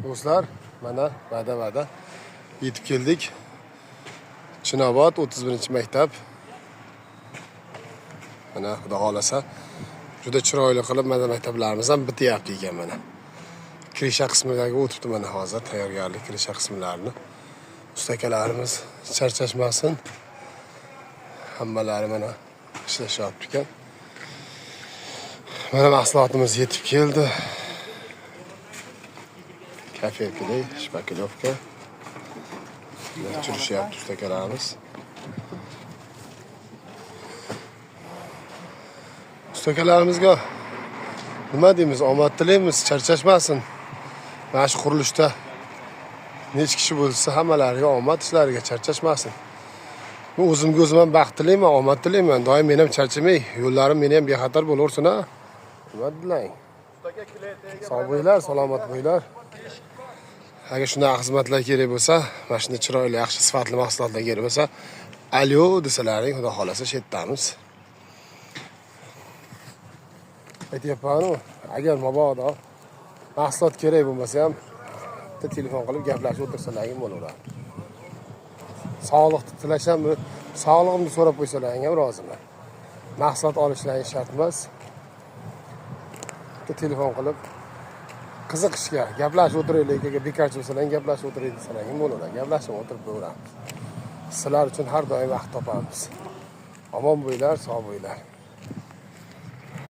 Do'stlar, mana va'da yetib keldik. Chinobod 31-maktab. Mana xudo xolasa juda chiroyli qilib mana maktablarimiz ham bityapti ekan mana. Krisha qismidagi o'tibdi mana hozir tayyorgarlik krisha qismlarini. Ustakalarimiz charchashmasin. Hammalari mana ishlashyapti ekan. Mana mahsulotimiz yetib keldi. Kafe kley, shpakilovka. Turishyapti ustakalarimiz. Ustakalarimizga nima deymiz, omad tilaymiz, charchashmasin. Mana shu qurilishda necha kishi bo'lsa hammalariga omad, ishlariga charchashmasin. Men o'zimga o'zim ham baxt tilayman, omad tilayman. Doim men ham charchamay, yo'llarim meni ham bexatar bo'laversin a. Nima dedilar? Sog' bo'linglar, salomat bo'linglar. Agar shunaqa xizmatlar kerak bo'lsa, mana shunday chiroyli, yaxshi sifatli mahsulotlar kerak bo'lsa, alo desalaring, xudo xolasa shu yerdamiz. Aytyapman-u, agar mabodo mahsulot kerak bo'lmasa ham bitta telefon qilib gaplashib o'tirsalaring bo'laveradi. Sog'liqni tilasham, sog'lig'imni so'rab qo'ysalaring ham roziman. Mahsulot olishlaring shart emas. Bitta telefon qilib qiziqishga gaplashib o'tiraylik, agar bekorchi bo'lsalaring gaplashib o'tiraylik desalaring bo'laveradi. Gaplashib o'tirib qo'yaveramiz. Sizlar uchun har doim vaqt topamiz. Omon bo'linglar, sog' bo'linglar.